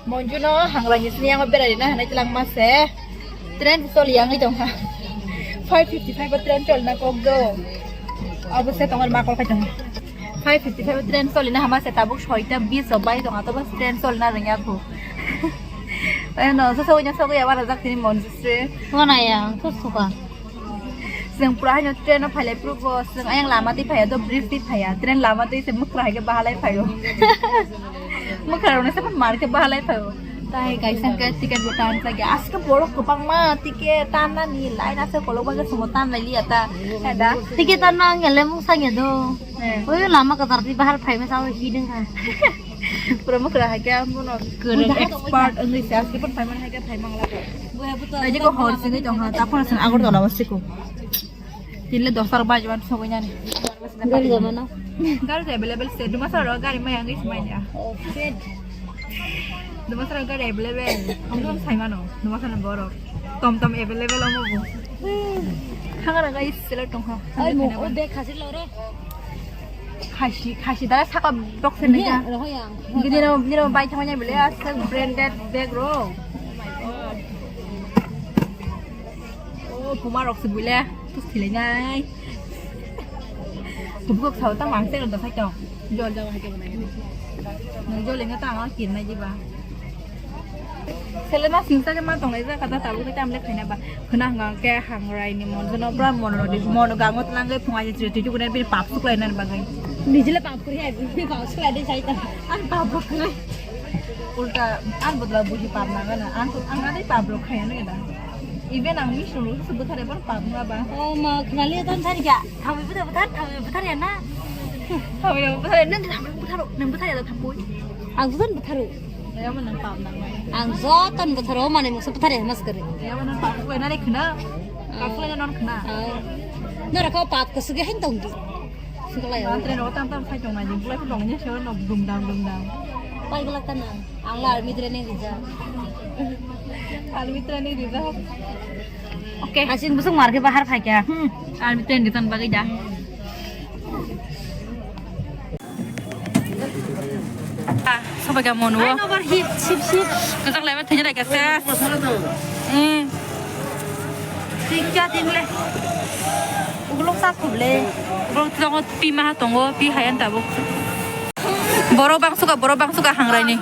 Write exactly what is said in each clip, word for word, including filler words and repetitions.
Monjuno hangrani sini yango berai na hanai tilang mase. Train choli yangwi tongkha. Five fifty five o train cholna kok do. Abo se tongor ma kol kaitongo. Five fifty five o train cholina hama se tabuk soita bis o bai tonga to bas train cholna rengya kho. Taino so so nya so ya bara jak tini Monju se. Wana ya, to suka. Chwng pura haino train o phailai phuru bo chwng ayang lama twi phaiya do bridge twi phaiya train lama twi se mwkhra hai khe bahalai phaio. Mwkhra rok se mar khe bahalai phaio. Tai kaisa khe ticket bo tan chaya aske borok kwbangma ticket tan nani line ase kolok bagwi chwng tan lai liya ta. Ticket tan nang ele mung sanya do. Oi lama kwchar twi bahar phaima sao hiding kha. Pura mwkhra hai khe bono expert wngwi se aske phan phaimani hai khe phaimang lai. Aje ko hor sini tong ha ta khona sini Agartala o siko. Tinle dosa rok baji wan sogwi nani. Gari jamano. Gari available se duma sara gari mai angwi se mai ya. Duma sara gari available. Ang dum sai mano. Duma sara borok. Tom tom available omo bu. Thangara guys sila tong ha. Ai mo o bag khasi lo re. Khasi, khasi da saka box ni da. Roho yang. Gini ro, gini ro bai thangnya bele asa branded bag ro. Oh my god. Oh, Puma rok se bele. Tus thile nai. Tubuk sao ta mang se ro da sai to. Jol jol hai to nai. Nang jol lenga ta ang kin nai jiba. Selena singsa ke ma tonglai ja kata tabuk ke tamle khaina ba. Khna hwnga ke hangrai ni mon jono pra mon rodi mon gango tlang ke phunga je tri tri kunen bir pap suklai nan bagai. Nijile pap kuri hai, bini pap suklai de sai ta. An pap kuri. Ulta an bodla buji pap na gana. An to an gade pap rok khaya ne da. Even ang mi suru su buthare bor pap na ba. Oh ma khnali tan thari ga. Thawi buthar buthar thawi buthar ya na. Thawi buthar nan thawi buthar nan buthar ya da thapoi. Ang buthar buthar. Ang joto ni bothoro mane mungsa bwthar ya mas kare. Norok kho pap kwswk ya hain tong di. Swkla ya. Mantri no tam tam sai tong nai, bulai ko dong ni se no dum dam dum dam. Pai glak ta nang. Ang la army training rija. Army training rija. Okay. Asin busuk mar khe bahar khai kya. Hmm. Army training tan bagwi da. Sobai ka mono. Ai, nobar hip, sip, sip. Kajak laiba thanya rai kasa. Hmm. Tikka tingle. Uglok sa khuble. Uglok tongo pi maha tongo pi hayan tabuk. Borok bangsuka, borok bangsuka hangrai ni.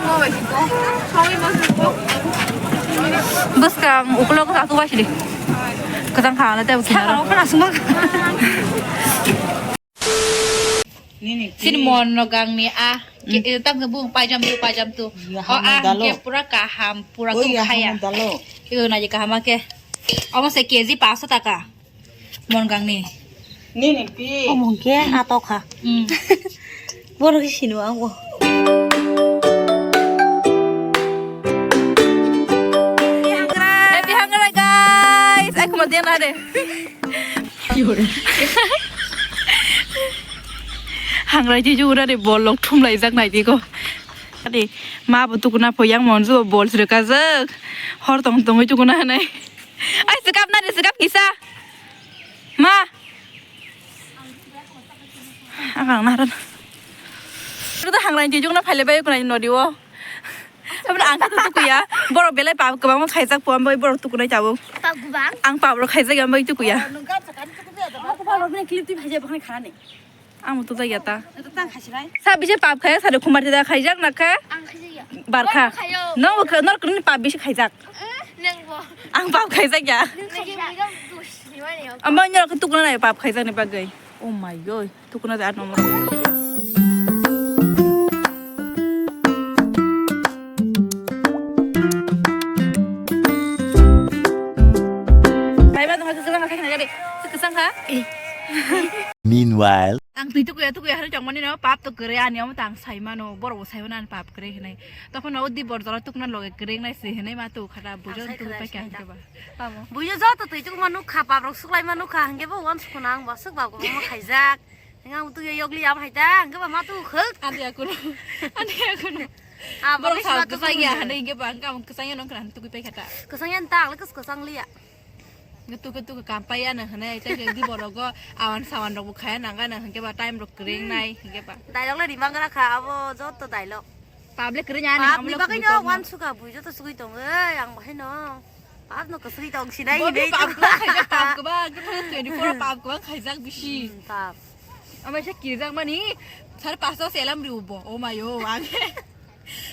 Bwskang uglok sa tu wasili. Kajang khala tabuk kinaro. Sini mon no gang ni a. Tam ke bung pajam tu pajam tu. O a ke pura kaham pura tung khaya. Iyo na je kaham ke. Omo se K G paso taka. Mon gang ni. Nini pi. Omo ke ato kha. Boro ke sinu ango. Happy hangrai guys. Ai kuma dia na de. Hangrai ji jura de bol lok thum lai jak nai di ko. Ade ma bo tukuna pho yang mon ju bol sre ka jak. Hor tong tong tukuna nai. Ai sekap na de sekap kisa. Ma. Ang na ran. Ruda hangrai ji jung na phale bai kunai nodi o. Abra ang kha tukuya. Borok belai pap kwbangma khaijak po, ambai borok tukunai tabuk. Pap kwbang? Ang pap rok khaijak, ambai tukuya. Ang pap rok ni clip tip haijak, bakhani kharani. Ang mutu jagya ta. Sa bisi pap khaya, sare khumar tida khaijak na kha? Ang khaijak ya. Bar kha. Nang bo kha, nor kini pap bisi khaijak. Nang bo. Ang pap khaijak ya. Nang khaijak. Ambai nyor kha tukunai pap khaijak ni bagwi. Oh my god. Tukuna de aat nomor. Meanwhile. Ang twi tukuya tukuya hari chongmani no pap to kere ani omo tang sai mano borok bo sai mano ani pap kere hinai. Tokon no di bor jora tukna loge kere nai se hinai ma tu khata bujo tu pa kya ke ba. Bujo joto twi tukma nukha pap rok suklai ma nukha hingke bo wan sukuna ang bo suk ba go mo khaijak. Ngang tu ya yogli am hai ta, hingke ba ma tu khuk. Andi aku no. Andi aku no. Ah, borok sa kesang ya, hande hingke ba angka kesang ya nong kran tu pai kata. Kesang ya ta, le kes kesang liya. Ngetu ketu ke kampai ya nang hane, ta ke di borok go awan sawan rok bu khaya nang ga nang hingke ba time rok kring nai hingke ba. Dialogue le rimang gra kha, abo joto dialogue. Public kri nyani. Pap ni bagwi no wan suka bui joto sugui tong ei ang bahai no. Pap no kasugui tong sinai. Bo hinwi pap tong. Kwbang khaijak, pap kwbang, khe twenty four pap kwbang khaijak bisi. Hmm, pap. Amai se kirjak mani sar pasta se alarm riu bo. Oh my oh, ang.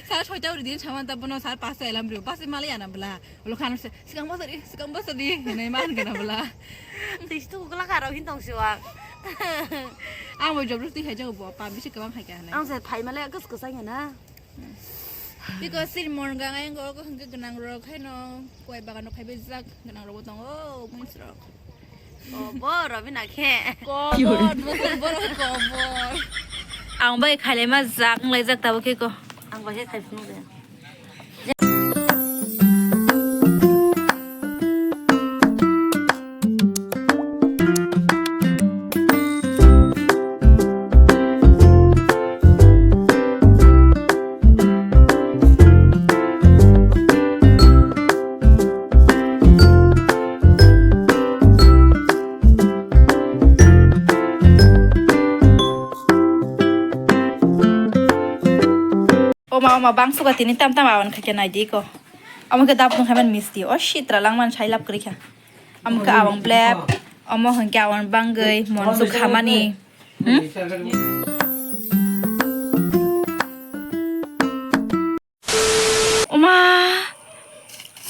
Sar soita uri din saman ta bono sar pasta alarm riu. Pas malai ana bla. Ulo khan se sikang basa di, sikang basa di hinwi man gana bla. Twi stu kla karo hin tong siwa. Ang bo job twi hai jago bo, pap bisi kwbang hai ka hinwi. Ang se phai male gas kwsai na. Biko sir mon gang ayang go ko hingke gwnang rok hai no koi bagan rok hai bejak gwnang rok bo tongo muns rok. Oh, bo Robina khe. Kobor, bo kobor, kobor. Ang bai khailai ma jak nglai jak tabo khe ko. Ang bai khe khai phunu de. Oma, oma, bang suka tini tam tam awan khaikhe nai di ko. Omo khe dap nung khaimani misti. O sitra langmani sai lab kwrwi kha. Omo khe awang blep. Omo hwnkhe awang bangwi monsu khamani. Hmm? Oma.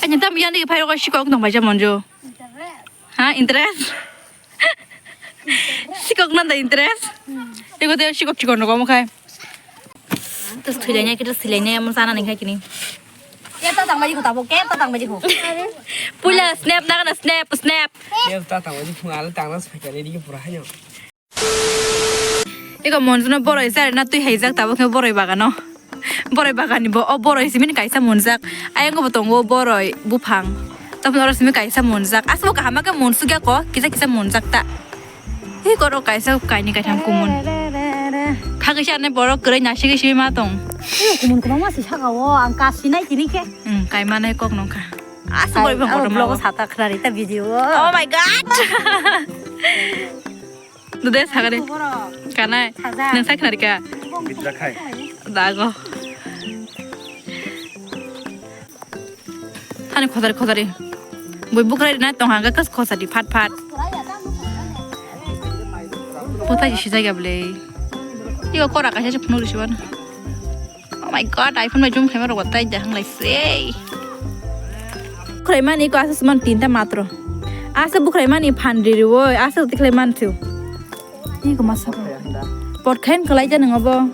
Ani tam yang di phai rok sikok nang baja monjo. Ha, interest? Sikok nanda interest? Ego te sikok sikok no komo khai. Terus thilai nai, kita thilai nai, amo sana ning khai kini. Keta tang baji ko tabo, keta tang baji ko. Pula snap na kana snap, snap. Keta tang baji ko, ala tang na sakya ni pura hayo. Ego monjuno boroi sari na twi haijak tabo khe boroi bagano. Boroi baganni bo o boroi simi kaisa monjak. Ayang bo tongo boroi buphang. Tamo oro simi kaisa monjak. Asbo kahama khe monsukya ko, kisa kisa monjak ta. Hi koro kaisa kaini kaitham kumun. Phagisa ne borok kwrwi nasigi simi ma tong. Kumun kwbangma si saka o, ang kasi nai tini khe. Hmm, kaimane kok nongkha. Asbo boroi bang kotor ma. Vlog o sata khnari ta video o. Oh my God. Dudai sagari. Kanai. Saja. Nang sai khnari ka. Bidra khai. Dago. Thani khotari khotari. Bui bukrai na tong hanga kas khotari phat phat. Potai si jai gable. Iko kora kaisa se phunuk risi wan. Oh my God, iPhone bai zoom khaima rok tai da hanglai se. Bukhrai mani ko asa suman tinta matro. Asa bukhrai mani phan riri woi, asa uti khlai man thiu. Ni ko masa. Pot khain khlai ja nang obo.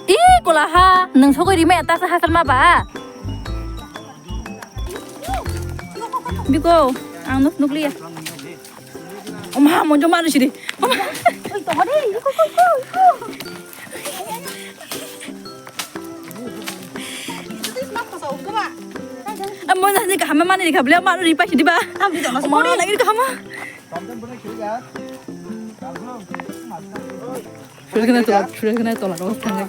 I kola ha, nang sogoi rima ta sa hasar ma ba. Biko, ang nuk nuk liya. Oma, monjo manu sidi. Oma. Oi, to hore, iko, iko, iko, iko. Amo na ni kahama mani ni kabla manu ri pa sidi ba. Tam di to mas. Oma, lagi kahama. Sudah kena tolak, sudah kena tolak, oh, tangga.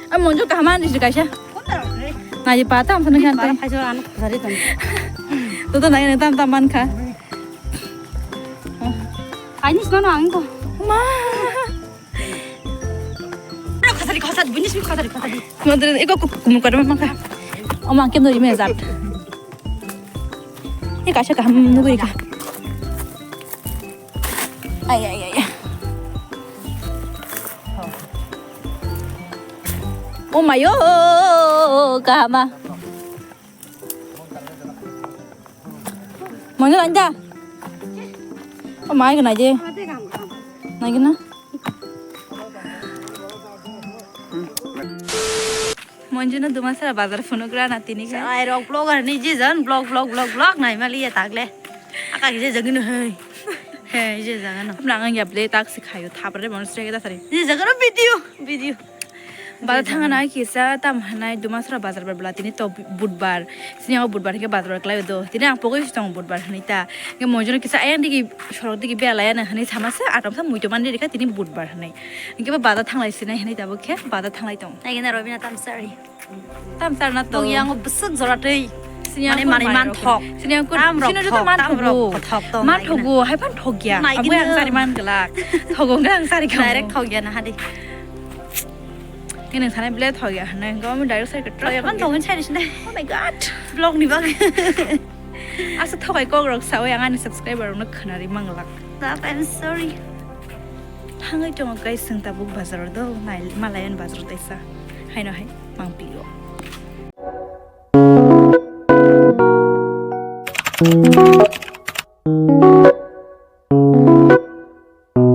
Am monjo kaham ani si kaisa. Nai pata am sana kan. Tuh tuh nai tam tam man kha. Ani sana ang ko. Ma. Khasari khasat bunis mi khasari khasari. Madre eko kumukar man kha. Om ang kem dori me zat. Ini kaisa kaham nugui ka. Ay, ay, ay, ay. Oh my, oh, kahama. Mana lanja? Oh my, kena je. Nai kena. Monjuna Dumasara bazar phunukra na tini khe. Ai rok vlogger ni je jan vlog, vlog, vlog, vlog nai mali ya tagle. Aka je jagino hei. Hei je jagano. Nang ang ya ble tak se khayo thapre mon sre ta sari. Je jagano video, video. Bazar thangana kisa tam hanai Dumasara bazar bar bla tini to budbar. Sini ang budbar ke bazar bar klai do. Tini ang pogoi sitong budbar hanai ta. Nge monjuna kisa ayang digi sorok digi belai ana hanai samasa atam sa muito mandi rika tini budbar hanai. Hingke ba bada thanglai sinai hinui tabuk khe bada thanglai tong. Naigina Robina Tamsari. Tamsar na to. Bong yango bwswk jora twi. Mane, mane man thok. Sini ang kur, tam rok sini thok, tam rok thok tong. Man thogo, hai phan thok ya. Abo ang sari man gelak. Thogo ang sari kamo. Direct thok ya na hadi. Ini sana bile thok ya. Nang kamo direct sari ketra. Ya kan thok sari sini. Oh my god. Vlog ni bag. Asa thokai kok rok sawi ang ani subscriber rok no khnari manglak. Love, I'm sorry. Thangai tongo guys, sing tabuk bazar do, nai malayan bazar taisa. Haino hai mangpio.